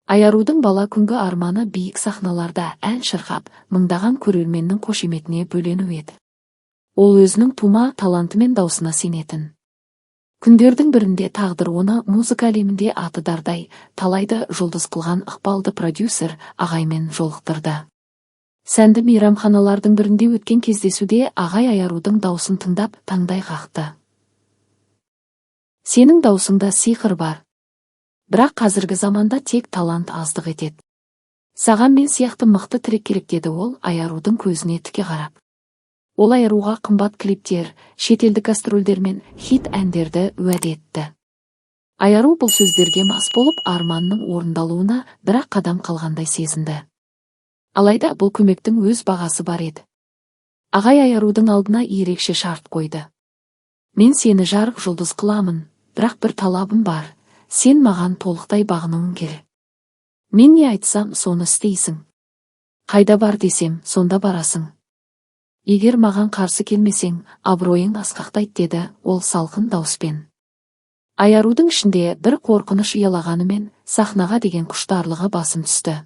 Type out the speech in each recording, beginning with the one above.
Айарудың бала күнгі арманы биік сахналарда ән шырқап, мыңдаған көрерменнің қошеметіне бөлену еді. Ол өзінің тума таланты мен даусына сенетін. Күндердің бірінде тағдыр оны музыка әлемінде аты дардай, талайды жұлдыз қылған ықпалды продюсер ағаймен жолықтырды. Сәнді мейрамханалардың бірінде өткен кездесуде ағай Айарудың даусын тыңдап, таңдай қақты. «Сенің даусыңда сиқыр бар. Бірақ қазіргі заманда тек талант аздық етеді. Саған мен сияқты мықты тірек керек», – деді ол Айарудың көзіне тіке қарап. Ол Айаруға қымбат клиптер, шетелдік гастрольдер мен хит әндерді уәде етті. Айару бұл сөздерге мас болып, арманының орындалуына бір-ақ қадам қалғандай сезінді. Алайда бұл көмектің өз бағасы бар еді. Ағай Айарудың алдына ерекше шарт қойды. «Мен сені жарық жұлдыз қыламын, бірақ бір талабым бар: сен маған толықтай бағынуың керек. Мен не айтсам, соны істейсің. Қайда бар десем, сонда барасың. Егер маған қарсы келмесең, абыройың асқақтайды», – деді ол салқын дауыспен. Айарудың ішінде бір қорқыныш ұялағанымен, сахнаға деген құштарлығы басым түсті.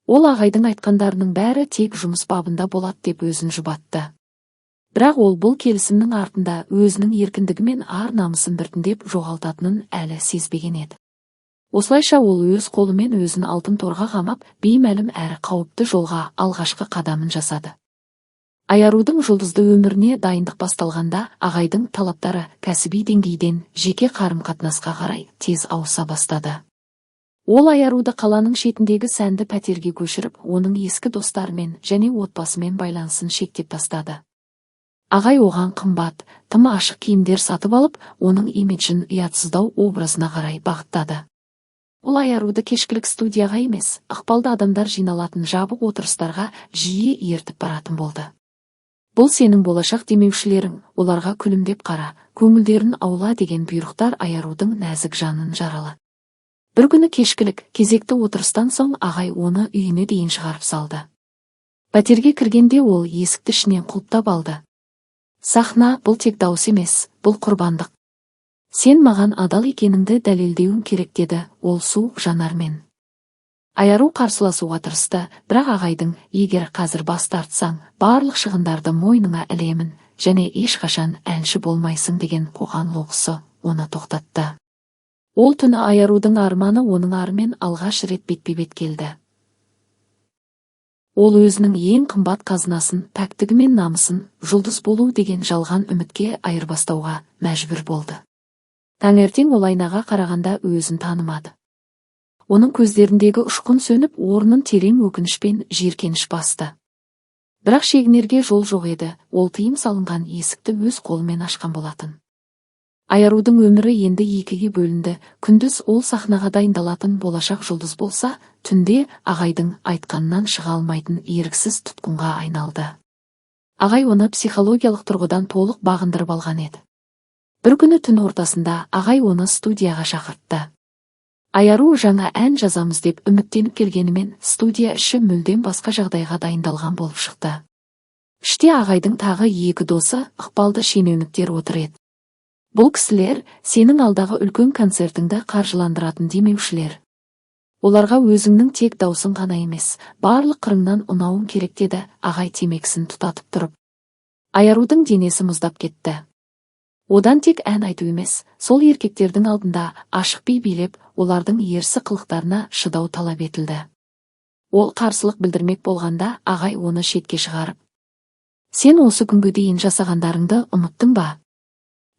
Ол ағайдың айтқандарының бәрі тек жұмыс бабында болады деп өзін жұбатты. Бірақ ол бұл келісімнің артында өзінің еркіндігі мен ар намысын біртіндеп жоғалтатынын әлі сезбеген еді. Осылайша ол өз қолымен өзін алтын торға қамап, беймәлім әрі қауіпті жолға алғашқы қадамын жасады. Айарудың жұлдызды өміріне дайындық басталғанда, ағайдың талаптары кәсіби деңгейден жеке қарым-қатынасқа қарай тез ауыса бастады. Ол Айаруды қаланың шетіндегі сәнді пәтерге көшіріп, оның ескі достарымен және отбасымен байланысын шектеп тастады. Ағай оған қымбат, тым ашық киімдер сатып алып, оның имиджін ұятсыздау образына қарай бағыттады. Ол Айаруды кешкілік студияға емес, ықпалды адамдар жиналатын жабық отырыстарға жиі ертіп баратын болды. «Бұл сенің болашақ демеушілерің, оларға күлімдеп қара, көңілдерін аула», – деген бұйрықтар Айарудың нәзік жанын жаралады. Бір күні кешкілік кезекті отырыстан соң ағай оны үйіне дейін шығарып салды. Пәтерге кіргенде ол есікті ішінен құлыптап алды. «Сахна – бұл тек дауыс емес, бұл құрбандық. Сен маған адал екеніңді дәлелдеуің керек», – деді ол суық жанармен. Айару қарсыласуға тырысты, бірақ ағайдың «Егер қазір бас тартсаң, барлық шығындарды мойныңа ілемін және ешқашан әнші болмайсың» деген қоқан-лоқысы оны тоқтатты. Ол түні Айарудың арманы оның арымен алғаш рет бетпе-бет келді. Ол өзінің ең қымбат қазынасын, пәктігі мен намысын жұлдыз болу деген жалған үмітке айырбастауға мәжбүр болды. Таңертең ол айнаға қарағанда өзін танымады. Оның көздеріндегі ұшқын сөніп, орнын терең өкініш пен жиіркеніш басты. Бірақ шегінерге жол жоқ еді, ол тыйым салынған есікті өз қолымен ашқан болатын. Айарудың өмірі енді екіге бөлінді: күндіз ол сахнаға дайындалатын болашақ жұлдыз болса, түнде ағайдың айтқанынан шыға алмайтын еріксіз тұтқынға айналды. Ағай оны психологиялық тұрғыдан толық бағындырып алған еді. Бір күні түн ортасында ағай оны студияға шақыртты. Айару жаңа ән жазамыз деп үміттеніп келгенімен, студия іші мүлдем басқа жағдайға дайындалған болып шықты. Іште ағайдың тағы екі досы, ықпалды шенеуніктер отыр еді. «Бұл кісілер – сенің алдағы үлкен концертіңді қаржыландыратын демеушілер. Оларға өзіңнің тек даусың ғана емес, барлық қырыңнан ұнауың керек», – деді ағай темекісін тұтатып тұрып. Айарудың денесі мұздап кетті. Одан тек ән айту емес, сол еркектердің алдында ашық би билеп, олардың ерсі қылықтарына шыдау талап етілді. Ол қарсылық білдірмек болғанда, ағай оны шетке шығарып: «Сен осы күнге дейін жасағандарыңды ұмыттың ба?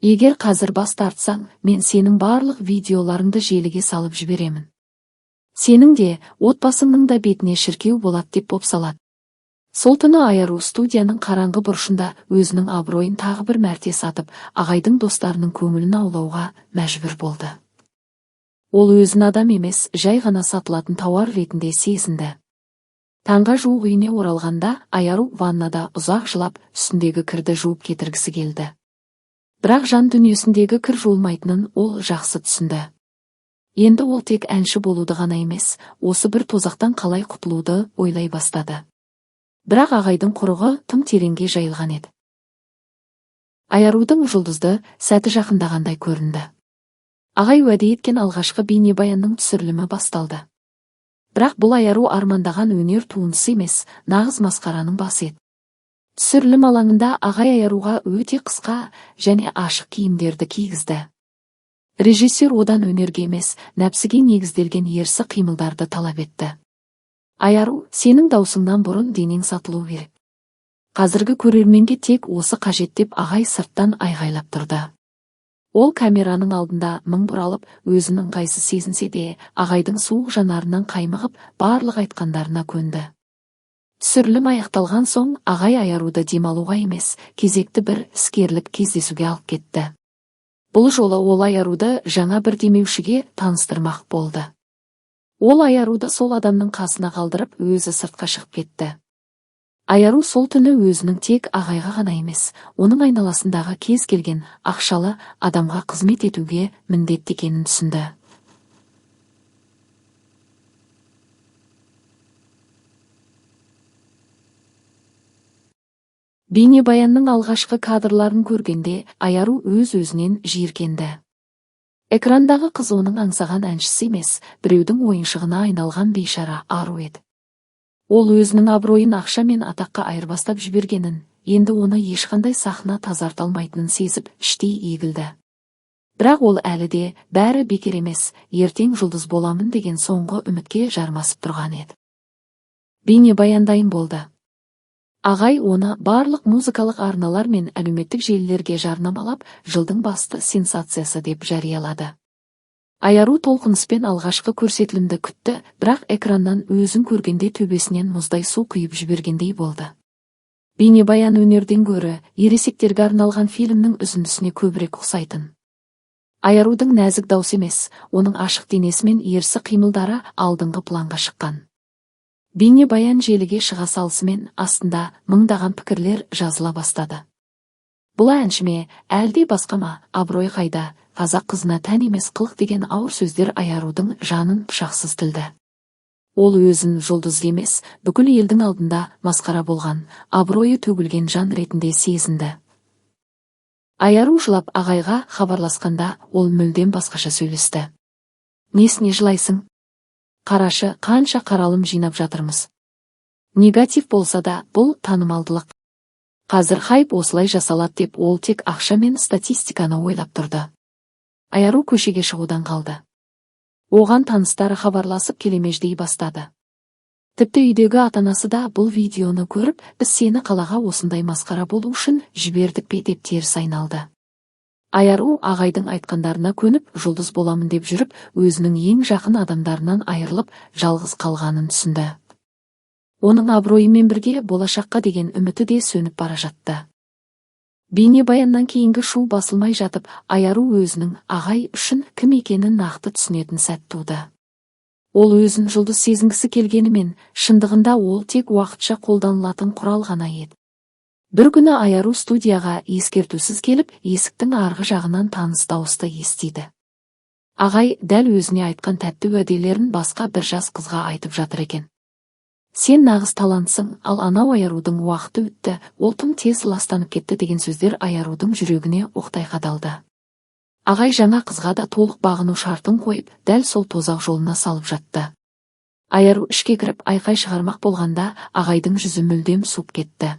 Егер қазір бас тартсаң, мен сенің барлық видеоларыңды желіге салып жіберемін. Сенің де, отбасыңның да бетіне шіркеу болады», – деп бопсалады. Сол түні Айару студияның қараңғы бұрышында өзінің абыройын тағы бір мәрте сатып, ағайдың достарының көңілін аулауға мәжбүр болды. Ол өзін адам емес, жай ғана сатылатын тауар ретінде сезінді. Таңға жуық үйіне оралғанда, Айару ваннада ұзақ жылап, үстіндегі кірді жуып кетіргісі келді. Бірақ жан дүниесіндегі кір жуылмайтынын ол жақсы түсінді. Енді ол тек әнші болуды ғана емес, осы бір тозақтан қалай құтылуды ойлай бастады. Бірақ ағайдың құрығы тым тереңге жайылған еді. Айарудың жұлдызды сәті жақындағандай көрінді. Ағай уәде еткен алғашқы бейнебаянның түсірілімі басталды. Бірақ бұл Айару армандаған өнер туындысы емес, нағыз масқараның басы еді. Түсірілім алаңында ағай Айаруға өте қысқа және ашық киімдерді кигізді. Режиссер одан өнерге емес, нәпсіге негізделген ерсі қимылдарды талап етті. «Айару, сенің даусыңнан бұрын денең сатылу керек. Қазіргі көрерменге тек осы қажет», – деп ағай сырттан айғайлап тұрды. Ол камераның алдында мың бұралып, өзін ыңғайсыз сезінсе де, ағайдың суық жанарынан қаймығып, барлық айтқандарына көнді. Түсірілім аяқталған соң ағай Аяруды демалуға емес, кезекті бір іскерлік кездесуге алып кетті. Бұл жолы ол Аяруды жаңа бір демеушіге таныстырмақ болды. Ол Аяруды сол адамның қасына қалдырып, өзі сыртқа шығып кетті. Аяру сол түні өзінің тек ағайға ғана емес, оның айналасындағы кез келген ақшалы адамға қызмет етуге міндетті екенін түсінді. Бейнебаянның алғашқы кадрларын көргенде Аяру өз-өзінен жиіркенді. Экрандағы қыз оның аңсаған әншісі емес, біреудің ойыншығына айналған бейшара ару еді. Ол өзінің абыройын ақша мен атаққа айырбастап жібергенін, енді оны ешқандай сахна тазарта алмайтынын сезіп, іштей егілді. Бірақ ол әлі де бәрі бекер емес, ертең жұлдыз боламын деген соңғы үмітке жармасып тұрған еді. Бейнебаян дайын болды. Ағай оны барлық музыкалық арналар мен әлеуметтік желілерге жарнамалап, жылдың басты сенсациясы деп жариялады. Аяру толқыныспен алғашқы көрсетілімді күтті, бірақ экраннан өзін көргенде төбесінен мұздай су құйып жібергендей болды. Бейнебаян өнерден гөрі ересектерге арналған фильмнің үзіндісіне көбірек ұқсайтын. Аярудың нәзік даусы емес, оның ашық денесі мен ерсі қимылдары алдыңғы планға шыққан. Бейнебаян желіге шыға салысымен астында мыңдаған пікірлер жазыла бастады. «Бұл әнші ме, әлде басқа ма, абырой қайда, қазақ қызына тән емес қылық» деген ауыр сөздер Аярудың жанын пышақсыз тілді. Ол өзін жұлдыз емес, бүкіл елдің алдында масқара болған, абыройы төгілген жан ретінде сезінді. Аяру жылап ағайға хабарласқанда, ол мүлдем басқаша сөйлесті. «Несіне жылайсың? Қарашы, қанша қаралым жинап жатырмыз. Негатив болса да, бұл танымалдылық. Қазір хайп осылай жасалады», – деп ол тек ақша мен статистиканы ойлап тұрды. Аяру көшеге шығудан қалды. Оған таныстары хабарласып келемеждей бастады. Тіпті үйдегі ата-анасы да бұл видеоны көріп, «Біз сені қалаға осындай масқара болу үшін жібердік пе?» деп теріс айналды. Аяру ағайдың айтқандарына көніп, жұлдыз боламын деп жүріп, өзінің ең жақын адамдарынан айырылып, жалғыз қалғанын түсінді. Оның абыройымен бірге болашаққа деген үміті де сөніп бара жатты. Бейнебаяннан кейінгі шу басылмай жатып, Аяру өзінің ағай үшін кім екенін нақты түсінетін сәт туды. Ол өзін жұлдыз сезінгісі келгенімен, шындығында ол тек уақытша қолданылатын құрал ғана еді. Бір күні Аяру студияға ескертусіз келіп, есіктің арғы жағынан таныс дауысты естиді. Ағай дәл өзіне айтқан тәтті уәделерін басқа бір жас қызға айтып жатыр екен. «Сен нағыз талантсың, ал анау Аярудың уақыты өтті, ол тым тез ластанып кетті» деген сөздер Аярудың жүрегіне оқтай қадалды. Ағай жаңа қызға да толық бағыну шартын қойып, дәл сол тозақ жолына салып жатты. Аяру ішке кіріп айқай шығармақ болғанда, ағайдың жүзі мүлдем суып кетті.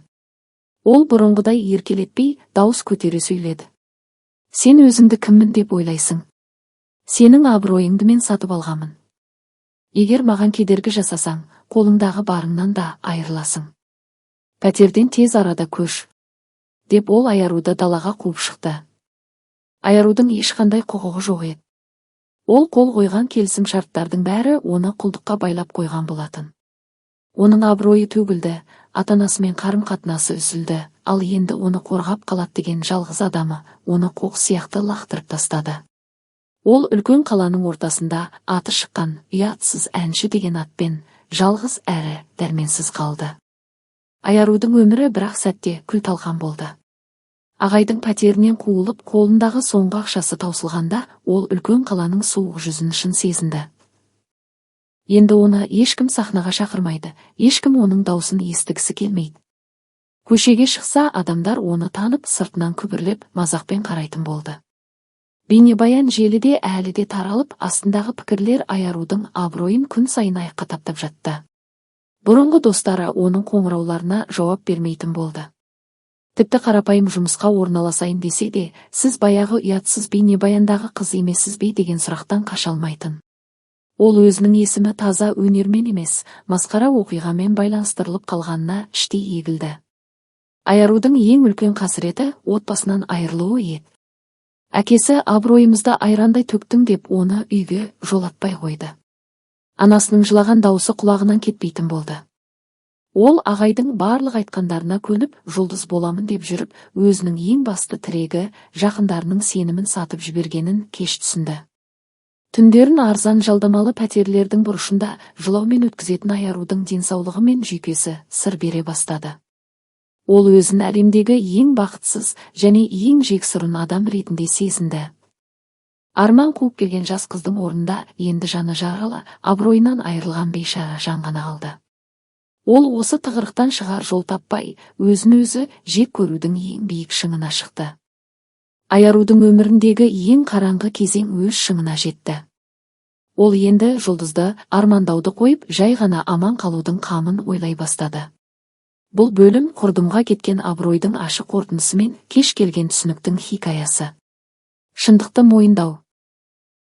Ол бұрынғыдай еркелетпей, дауыс көтере сөйледі. «Сен өзіңді кіммін деп ойлайсың? Сенің абыройыңды мен сатып алғанмын. Егер маған кедергі жасасаң, қолыңдағы барыңнан да айырыласың. Пәтерден тез арада көш», – деп ол Аяруды далаға қуып шықты. Аярудың ешқандай құқығы жоқ еді. Ол қол қойған келісім шарттардың бәрі оны құлдыққа байлап қойған болатын. Оның абыройы төгілді, ата-анасымен қарым-қатынасы үзілді, ал енді оны қорғап қалады деген жалғыз адамы оны қоқыс сияқты лақтырып тастады. Ол үлкен қаланың ортасында аты шыққан ұятсыз әнші деген атпен жалғыз әрі дәрменсіз қалды. Аярудың өмірі бір-ақ сәтте күл-талқан болды. Ағайдың пәтерінен қуылып, қолындағы соңғы ақшасы таусылғанда, ол үлкен қаланың суық жүзін шын сезінді. Енді оны ешкім сахнаға шақырмайды, ешкім оның даусын естігісі келмейді. Көшеге шықса, адамдар оны танып, сыртынан күбірлеп, мазақпен қарайтын болды. Бейнебаян желіде әлі де таралып, астындағы пікірлер Айарудың абыройын күн сайын аяққа таптап жатты. Бұрынғы достары оның қоңырауларына жауап бермейтін болды. Тіпті қарапайым жұмысқа орналасайын десе де, «Сіз баяғы ұятсыз бейнебаяндағы қыз емессіз бе?» деген сұрақтан қаша алмайтын. Ол өзінің есімі таза өнермен емес, масқара оқиғамен байланыстырылып қалғанына іштей егілді. Айарудың ең үлкен қасіреті отбасынан айырылуы еді. Әкесі «Абыройымызды айрандай төктің» деп оны үйге жолатпай қойды. Анасының жылаған даусы құлағынан кетпейтін болды. Ол ағайдың барлық айтқандарына көніп, жұлдыз боламын деп жүріп, өзінің ең басты тірегі, жақындарының сенімін сатып жібергенін кеш түсінді. Түндерін арзан жалдамалы пәтерлердің бұрышында жылаумен өткізетін Айарудың денсаулығы мен жүйкесі сыр бере бастады. Ол өзін әлемдегі ең бақытсыз және ең жексұрын адам ретінде сезінді. Арман қуып келген жас қыздың орнында енді жаны жаралы, абыройынан айырылған бейшара жан ғана қалды. Ол осы тығырықтан шығар жол таппай, өзін өзі жек көрудің ең биік шыңына шықты. Айарудың өміріндегі ең қараңғы кезең өз шыңына жетті. Ол енді жұлдызды армандауды қойып, жай ғана аман қалудың қамын ойлай бастады. Бұл бөлім – құрдымға кеткен абыройдың ащы қорытындысы мен кеш келген түсініктің хикаясы. Шындықты мойындау.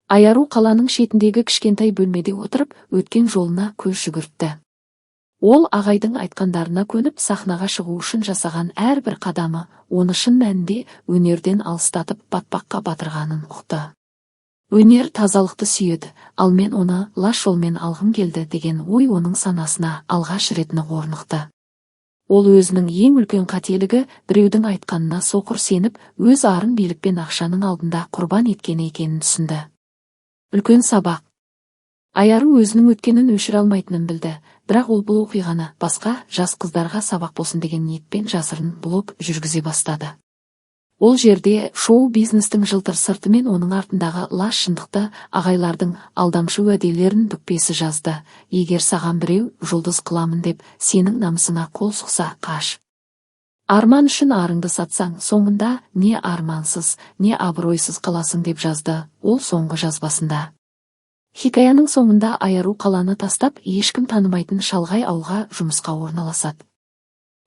Айару қаланың шетіндегі кішкентай бөлмеде отырып, өткен жолына көз жүгіртті. Ол ағайдың айтқандарына көніп, сахнаға шығу үшін жасаған әрбір қадамы оны шын мәнінде өнерден алыстатып, батпаққа батырғанын ұқты. «Өнер тазалықты сүйеді, ал мен оны лас жолмен алғым келді» деген ой оның санасына алғаш рет нық орнықты. Ол өзінің ең үлкен қателігі біреудің айтқанына соқыр сеніп, өз арын билік пен ақшаның алдында құрбан еткені екенін түсінді. Үлкен сабақ. Айару өзінің өткенін өшіре алмайтынын білді, бірақ ол бұл оқиғаны басқа жас қыздарға сабақ болсын деген ниетпен жасырын блог жүргізе бастады. Ол жерде шоу бизнестің жылтыр сырты мен оның артындағы лас шындықты, ағайлардың алдамшы уәделерін бүкпесіз жазды. «Егер саған біреу жұлдыз қыламын деп сенің намысыңа қол сұқса, қаш. Арман үшін арыңды сатсаң, соңында не армансыз, не абыройсыз қаласың», – деп жазды ол соңғы жазбасында. Хикаяның соңында Айару қаланы тастап, ешкім танымайтын шалғай ауылға жұмысқа орналасады.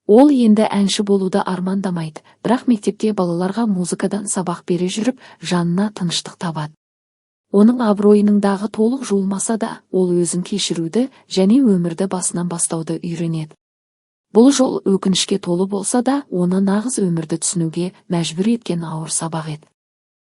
Ол енді әнші болуды армандамайды, бірақ мектепте балаларға музыкадан сабақ бере жүріп, жанына тыныштық табады. Оның абыройының дағы толық жуылмаса да, ол өзін кешіруді және өмірді басынан бастауды үйренеді. Бұл жол өкінішке толы болса да, оны нағыз өмірді түсінуге мәжбүр еткен ауыр сабақ еді.